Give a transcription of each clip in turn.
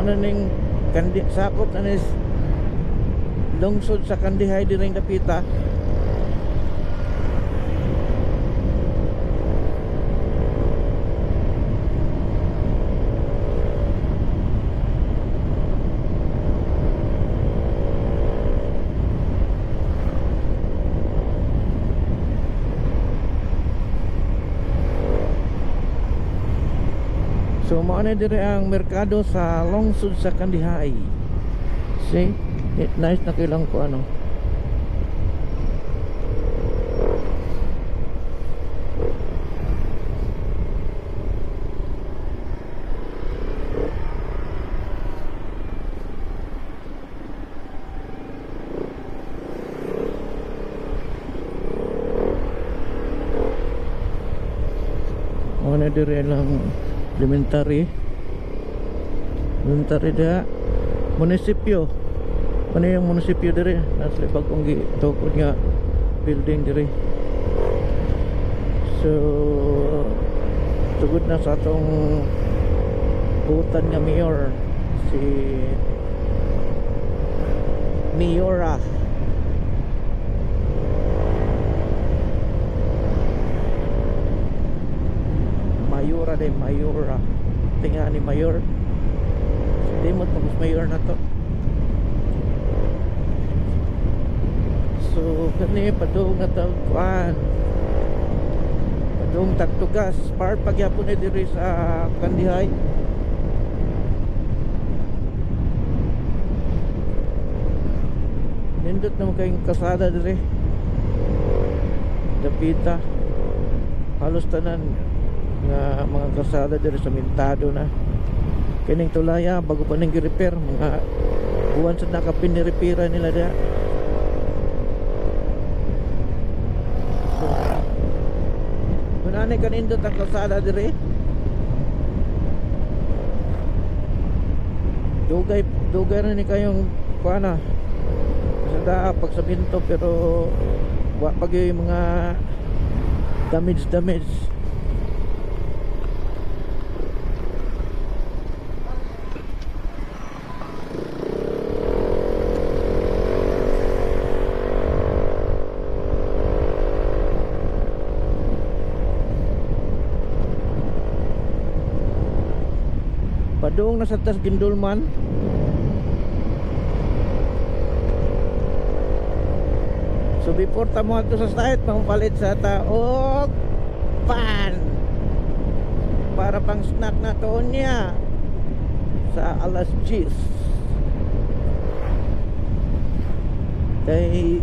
Mao na ning kandi, sakop na ni lungsod sa Kandihay diring dapita. So mao na dire ang merkado sa lungsod sa Kandihay. See? Nice na kilang ko ano. Mao na dire lang elementary. Elementary da munisipyo. Ano yung munisipyo dire? Nasa bagong gitukod nga building dire. So tugod na sa atong butan nga mayor, si Mayora. Mayora de Mayora. Tinga ni Mayor. Dimot magus mayor na to. So kani padung na tag kuan. Padung tagtugas part pagyapon ni diri sa Kandihay. Nindot naman kayong kasada diri. Dapita. Halos tanan nga mga kasada diri sa mintado na. Kining tulaya bago pa ning gi-repair, mga buwan sa nakapin ni repair nila diha. So, kung ani kanindot ang kalsada diri. Dugay dugay na ni kayong kuana. Sa daa pag sa binto, pero wa pa gyud yung mga damage damage. Padung na sa tas Gindulman. So before ta mo adto sa site, palit sa taog pan para pang snack na to niya sa alas 10. Kay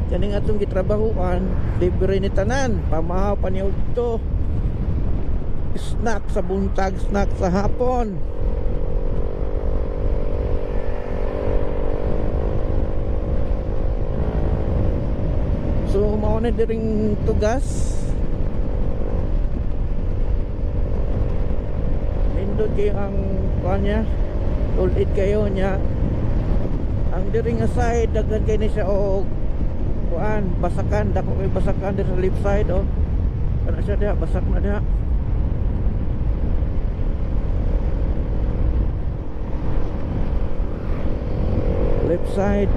kaning atong gitrabahuan, libre ni tanan, pamahaw pa ni udto, snack sa buntag, snack sa hapon. So mao na diring tugas. Nindot kayo ang kanya, ulit kayo niya. Ang diri nga side daghan kay ni siya og kuan, basakan, dako kay basakan diri sa left side oh. Kana siya diha, basak na diha. Left side.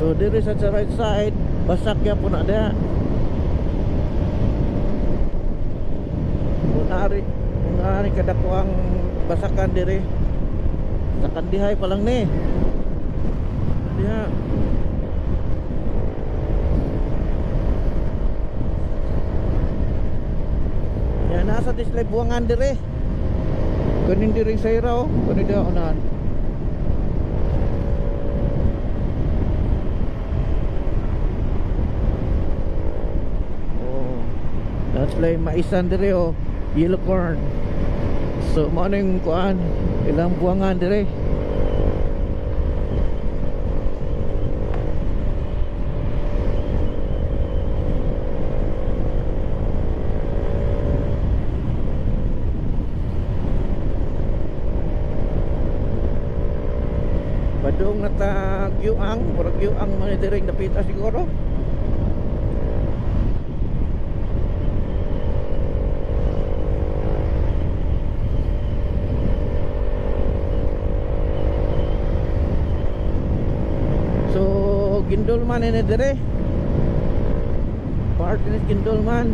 So diri sa right side, basak ya po na diha. Kunari, kunari kadako ang basakan diri. Sa Kandihay pa lang ni. Diha. Ya nasa dislay buwangan diri. Kuning diri sa ira oh, kuning diha unahan. Oh. That's like maisan diri oh, yellow corn. So mao na yung kuan, ilang buwangan diri. Padung na tag yuang, murag yuang man ni diri dapita siguro. Guindulman ini dire. Part ni Guindulman.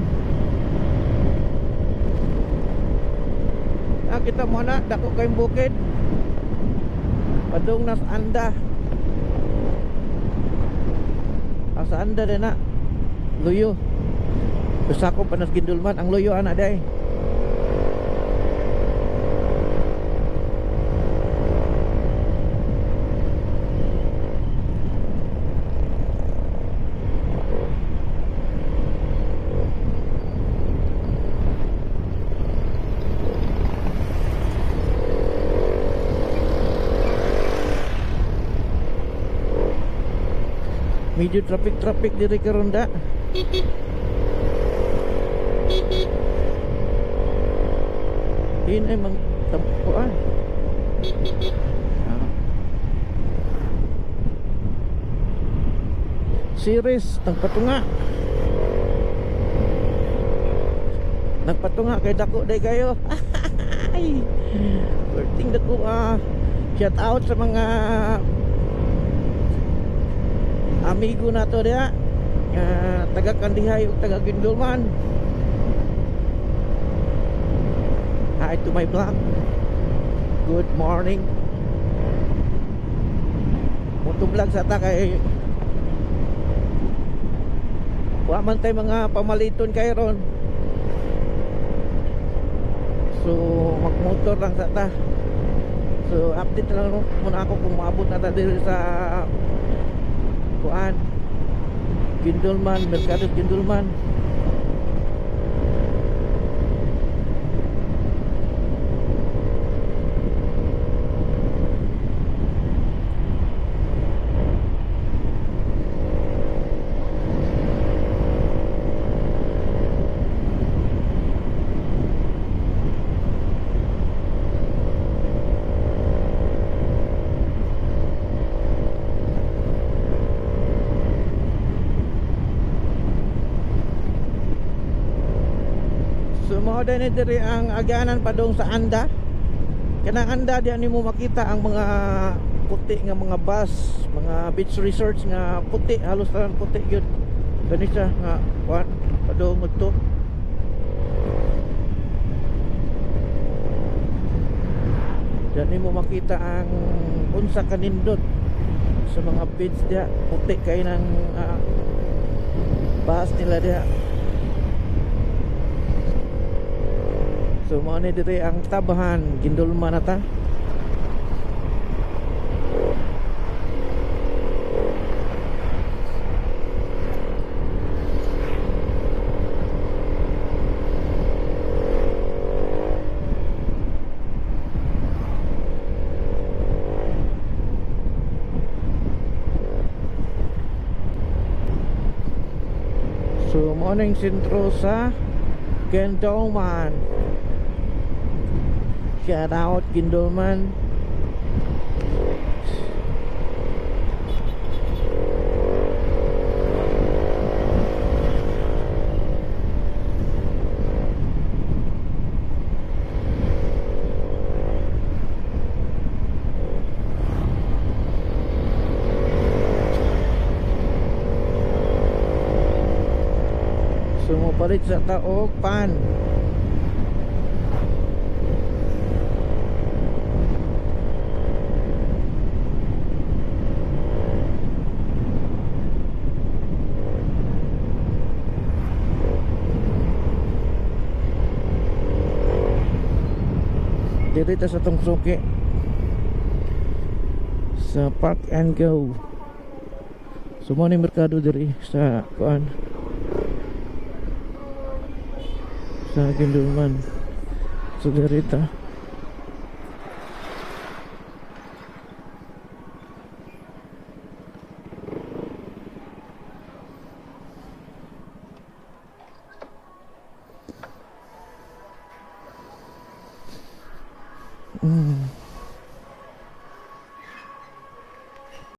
Ah, kita mo na dako kayong bukid. Padung nas Anda. Ah, sa Anda din na. Luyo. Sakop pa nas Guindulman ang Luyo ana day. Medyo traffic traffic diri karon da. Din ay mang tampuan. Ah. Series nagpatunga. Nagpatunga kay dako day kayo. Ay. Perting dako ah. Shout out sa mga amigo nato diha nga taga Kandihay ug taga Guindulman. Hi to my vlog. Good morning. Moto vlog sa ta kay wa man tay mga pamaliton kay ron. So magmotor lang sa ta. So update na lang muna ako kung maabot na ta diri sa kuan Guindulman, Merkado Guindulman. So mao din ni diri ang aganan padung sa Anda. Kanang Anda diyan nimo makita ang mga puti nga mga bus, mga beach resorts nga puti, halos tanan puti gyud. Kani siya nga kuan padung ngadto. Diyan nimo makita ang unsa kanindot sa mga beach diha, puti kay ng bus nila diha. So mao ni diri ang Tabahan, Guindulman na ta. So mao ning sentro sa Guindulman. Shout out Guindulman. So mopalit sa ta og pan. Dito ta sa tong suki sa Park and Go. So mo ni merkado diri sa kuan sa Guindulman. So diri ta.